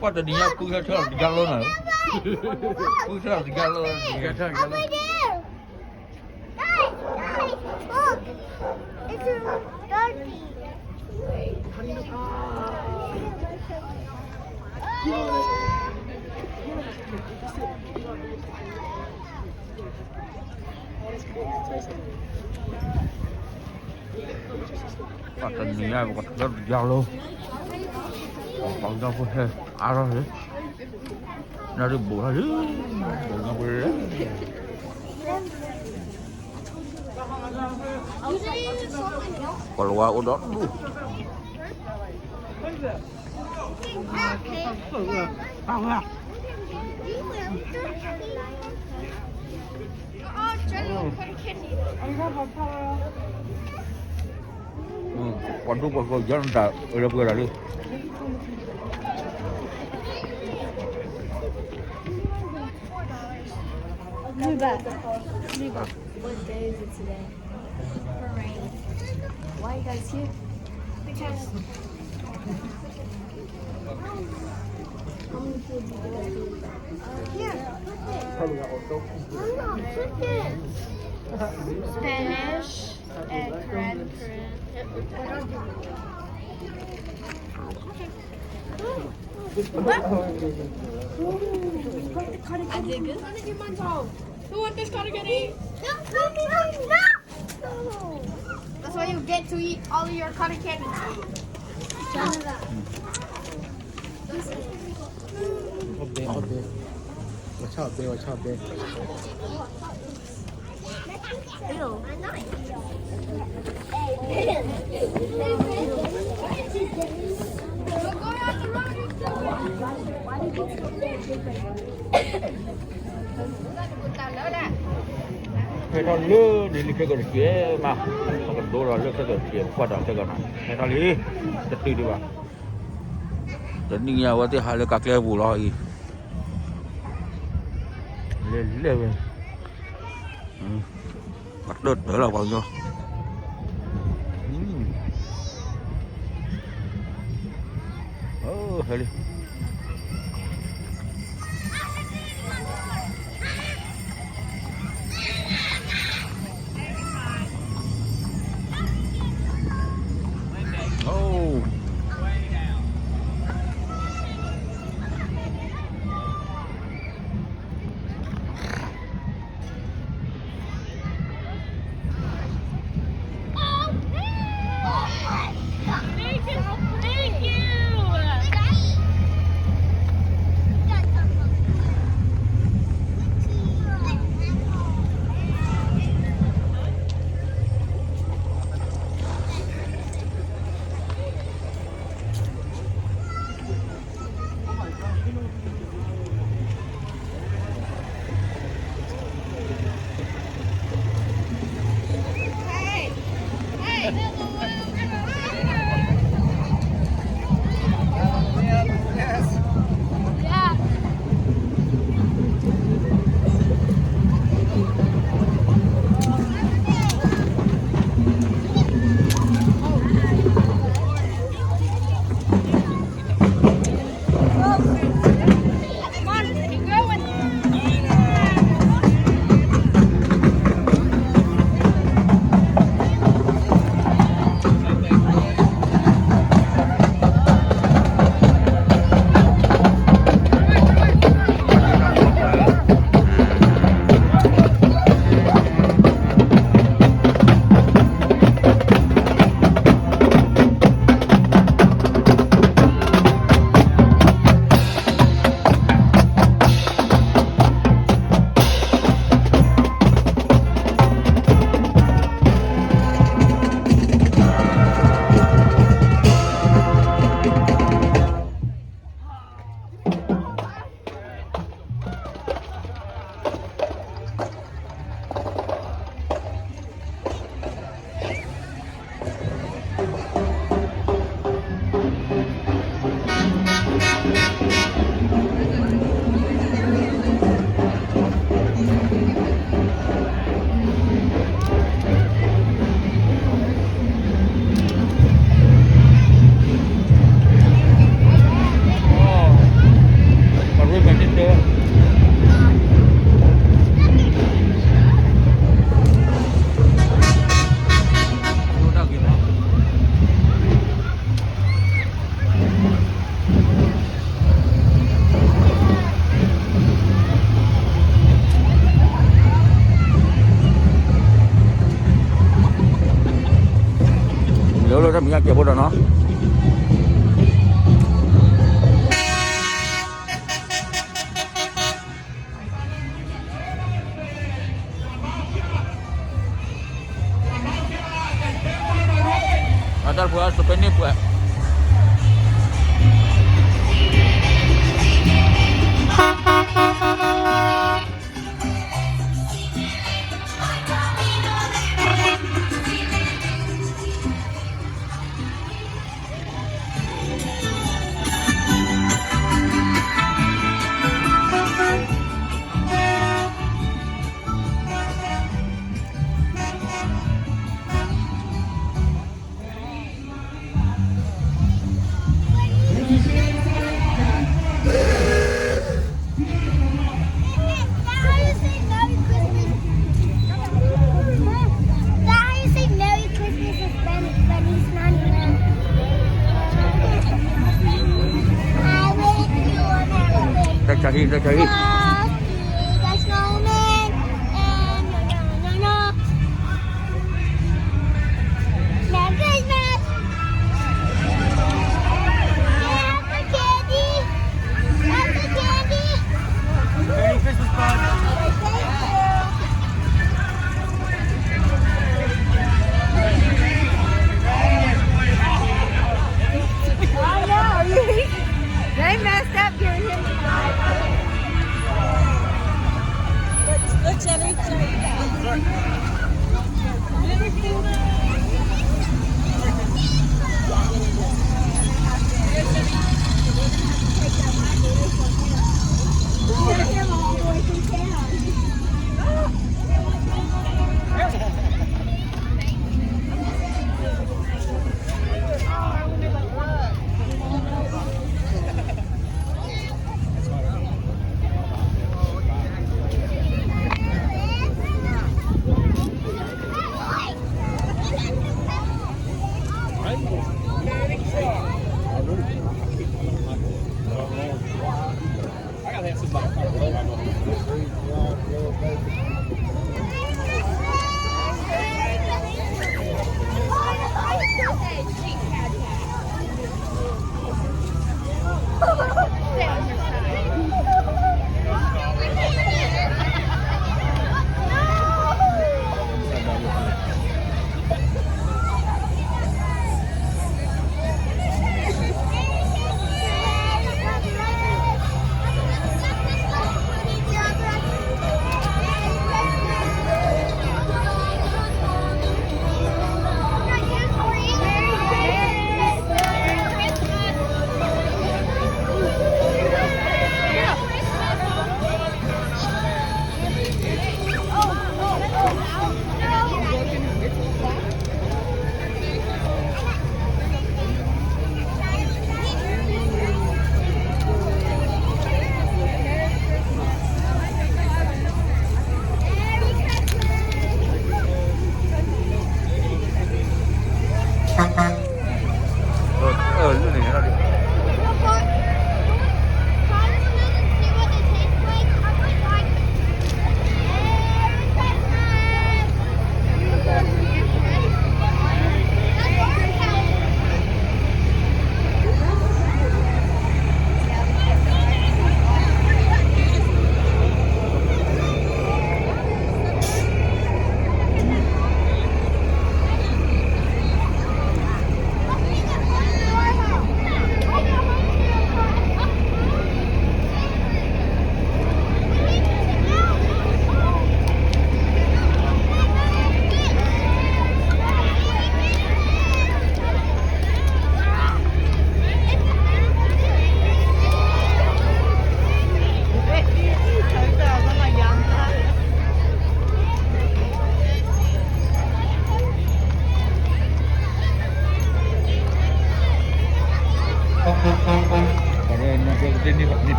ပှၤတနံၤညါ ပုၢ်ဟဲထၢၣ်လီၤတကါလီၤနၤ, ပုၢ်ထၢၣ်လီၤတကါလီၤ, ဟဲထၢၣ်လီၤ. Guys, guys, look. It's dirty. ပှၤတနံၤညါ ပှၤထၢၣ်လီၤတကါလီၤ, ပှၤကညီဖိဟဲအါထီၣ်န့ၣ်, နၣ်ရံၣ်ဘူးထီၣ်လံ, ဘူးထီၣ်လံ, ပှၤလၢဝါအိၣ်ဒီးဒူၣ် ပှၤဒိၣ်ပှၤကီၢ်ယါနတၢ်အၢလၢပှဲၤဒၣ်လံ. What day is it today? Why you guys here? Because how many kids you guys do? Here. Spanish and Korean. Korean. What? Ooh, it's like the cotton candy. Who want this cotton candy? No, no, no, no. That's why you get to eat all of your cotton candy. အဘဲ အဘဲ, ဝဲဆၣ်အဘဲ, ဝဲဆၣ်အဘဲ. Ew. ဟဲထီၣ်လၢန့ၣ် လၢခဲကီၢ်တကဲမး, ပကဒိဒီးလၢခဲကီၢ်တကဲ ကွၢ်တၢ်ခဲကီၢ်နီၤ, ဟဲထီၣ်လံ, တတုၤဒံးဘၣ်, တနံၣ်ညါဝဲသ့ၣ်ဟးလၢကါကျဲပူၤလီၤအံၤ, လဲၤလဲၤဝဲ, ပှၤတၢၢ်တၢၢ်လီၤပှၤကညီ, ဟဲလံ. ညါကဲးဖိဒီးနီၤ. အတၢ်ဖိအစပယ်န့ၣ်ပှဲၤ How you say Merry Christmas? How you say Merry Christmas is when, when he's not around? I wish you a Merry Christmas. That's how he, that's how he. Frosty the Snowman and no, no, no, no. Merry Christmas. Can I have some candy? Have some candy? Merry Christmas, bud. Thank you. I know, you, they messed up giving him the mic. Look, Jenny, Jenny.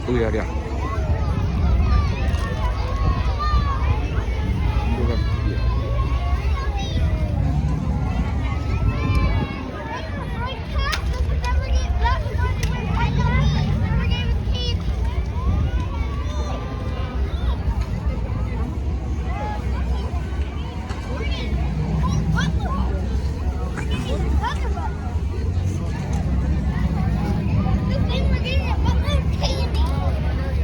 ဒ် The thing we're getting at Butler candy.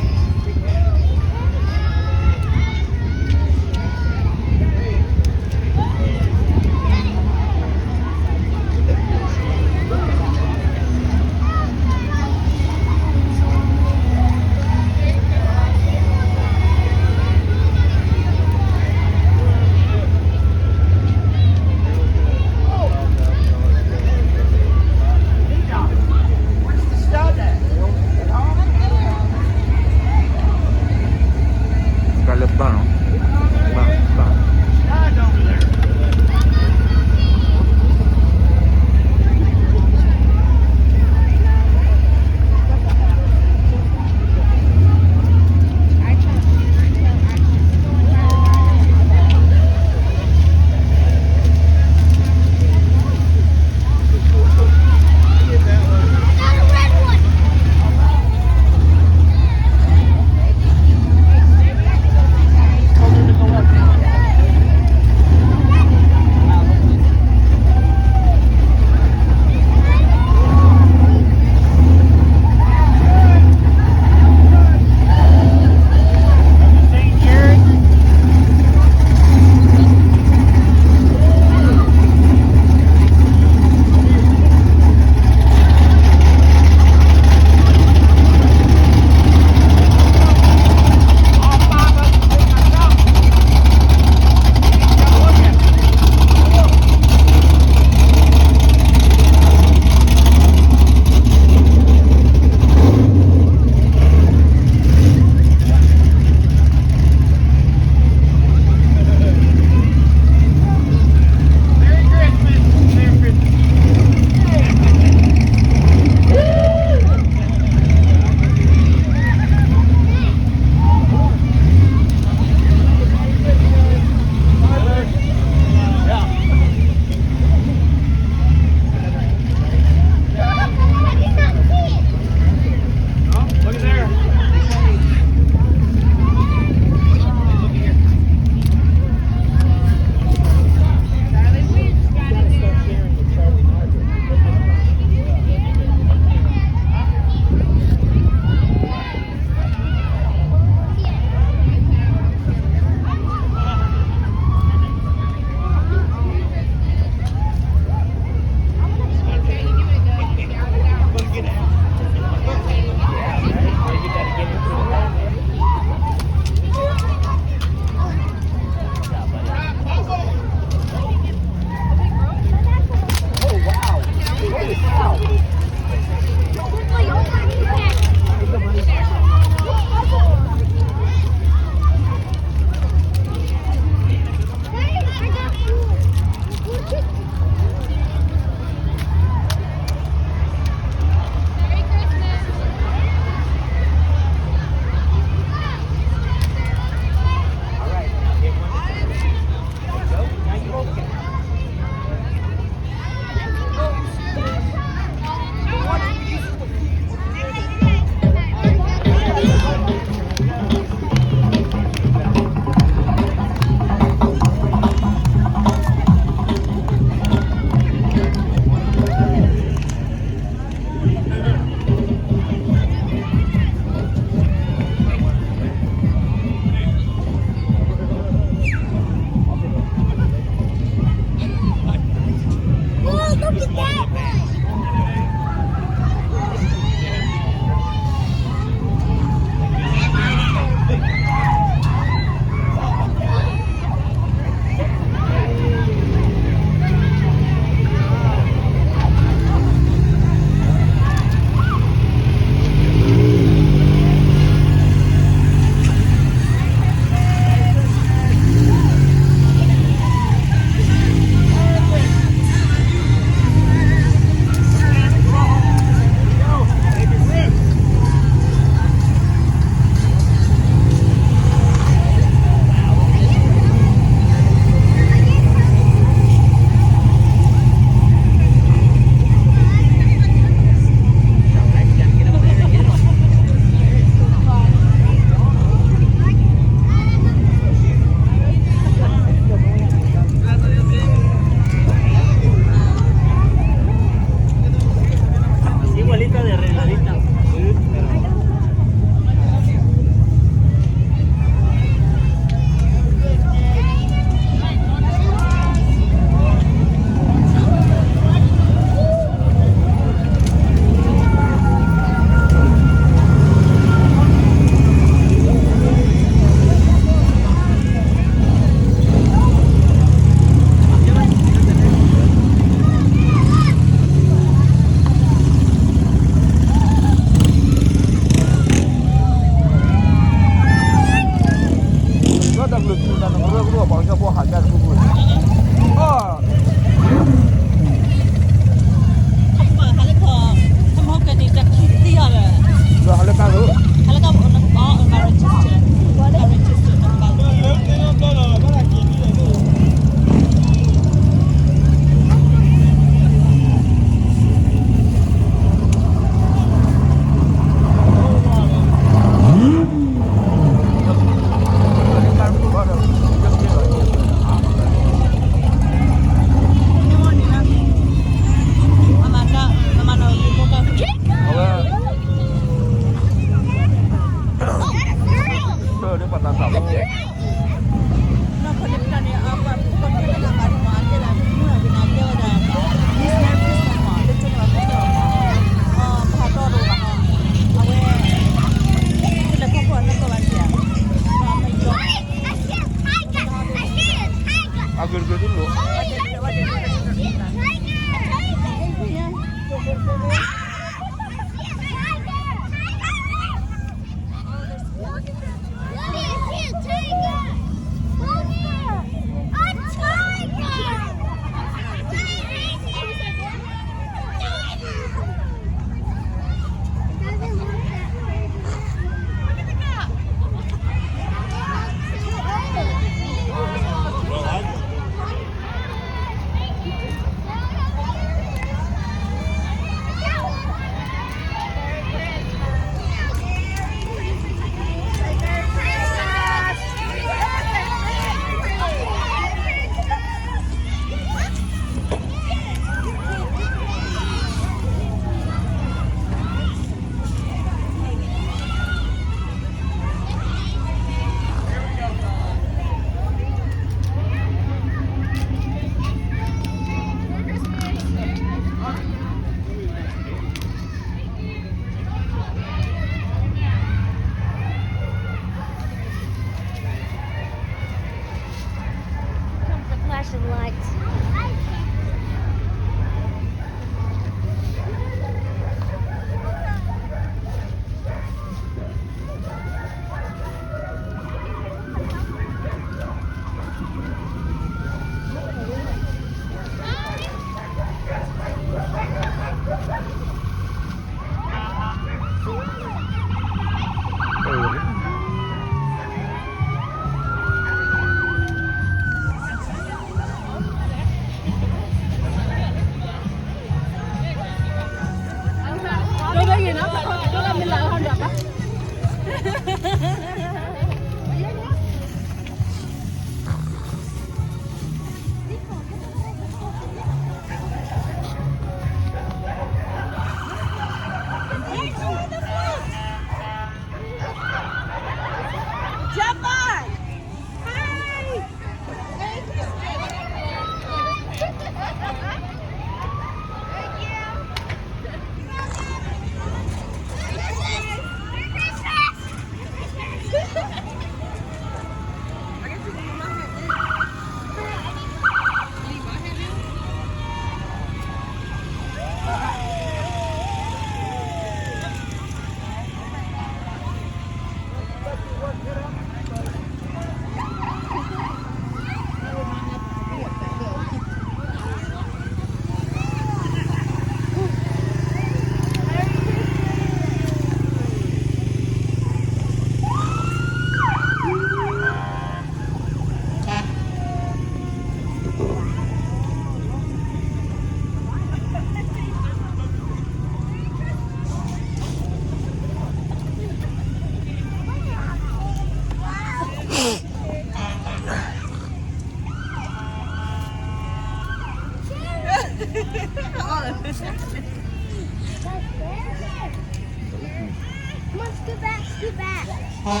ဒီး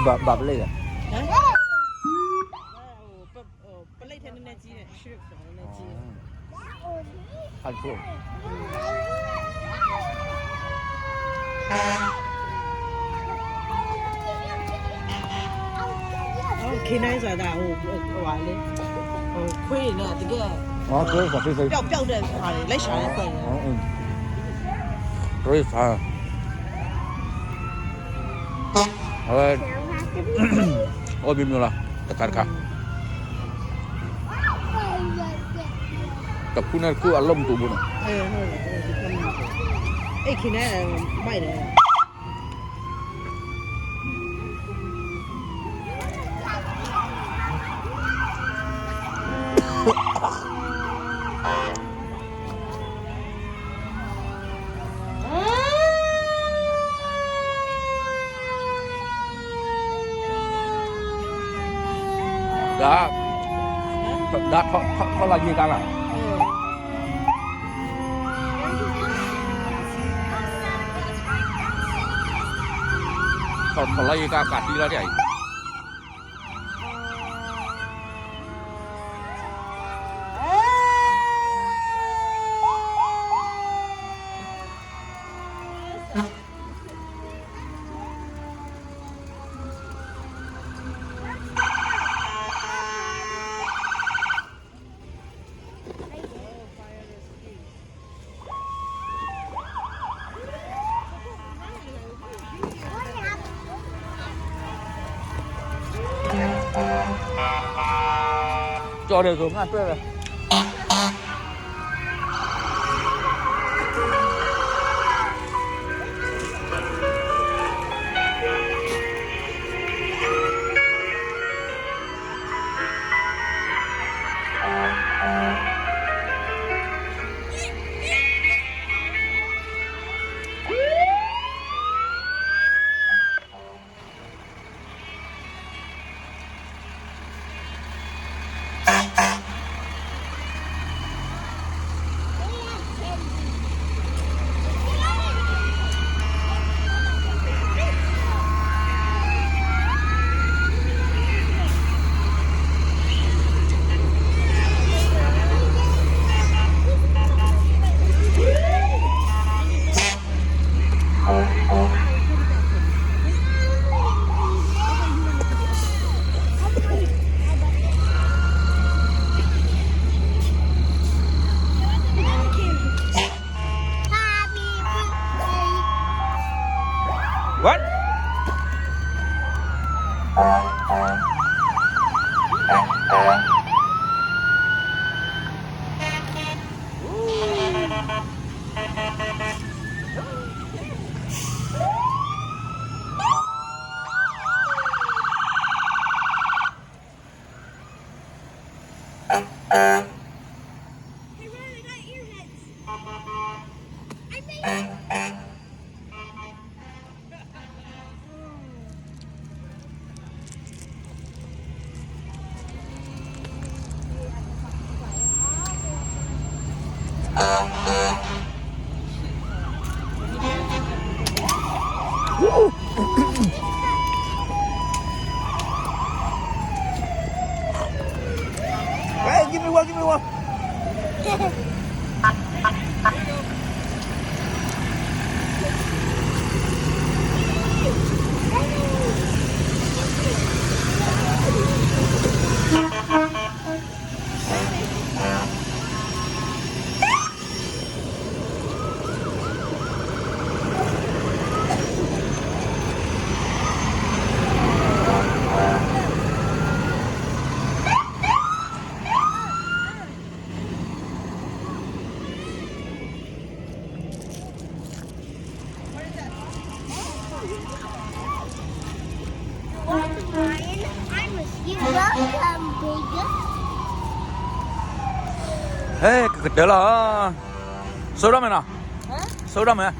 ဘၣ် ဘၣ်ပလ့ၣ်လဲၣ်. ဟဲ ပလ့ၣ်ထဲနည်းနည်းကြီးနဲ့ shrimp နည်းနည်းကြီး အချို Okay, nice ဆိုတာဒါဟိုဟိုဟိုပါလေဟိုခွေးနဲ့တကယ် อ๋อ ခွေးစာ ပျောက်ပျောက်တဲ့ဟာတွေလိုက်ရှာတဲ့ခွေးတွေ ခွေးစာ အဝဲ အိုမ့ၢ်မ့ၢ်လီၤ တခါတခါ တဖုနဲ့တဖု အလုပ်မတူဘူးနော်. အဲ့ ခင်ဗျား မိုက်တယ်. ဒါ ဒါ ထီၣ် ထီၣ် ထီၣ်လၢယ့ကါလၢ ထီၣ် ထီၣ်လၢယ့ကါ ကးတံလီၤဒ်အံၤ ကၠီဒီးသိးငါတွဲဝဲ What? ဟဲ ကကတၢၢ်လီၤ စိဒိၣ်မးနီၤ စိဒိၣ်မး What?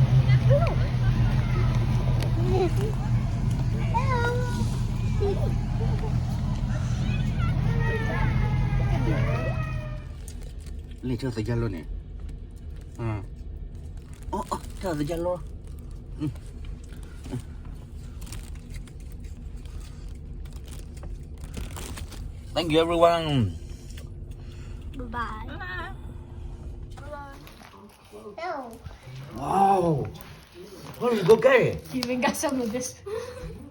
လဲၤထၢသယါလီၤန့ၣ်, အီ ထၢသယါလီၤ. Thank you, everyone. Bye-bye. Bye-bye. Oh. Wow. Where you go get it? You even got some of this.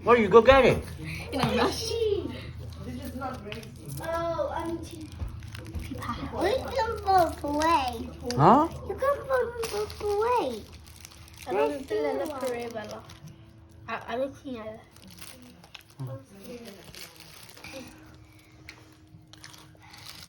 Where you go get it? In a rush. Oh, I'm too. We can both away. Huh? You can both away. I don't think I look forever. I, I don't think I.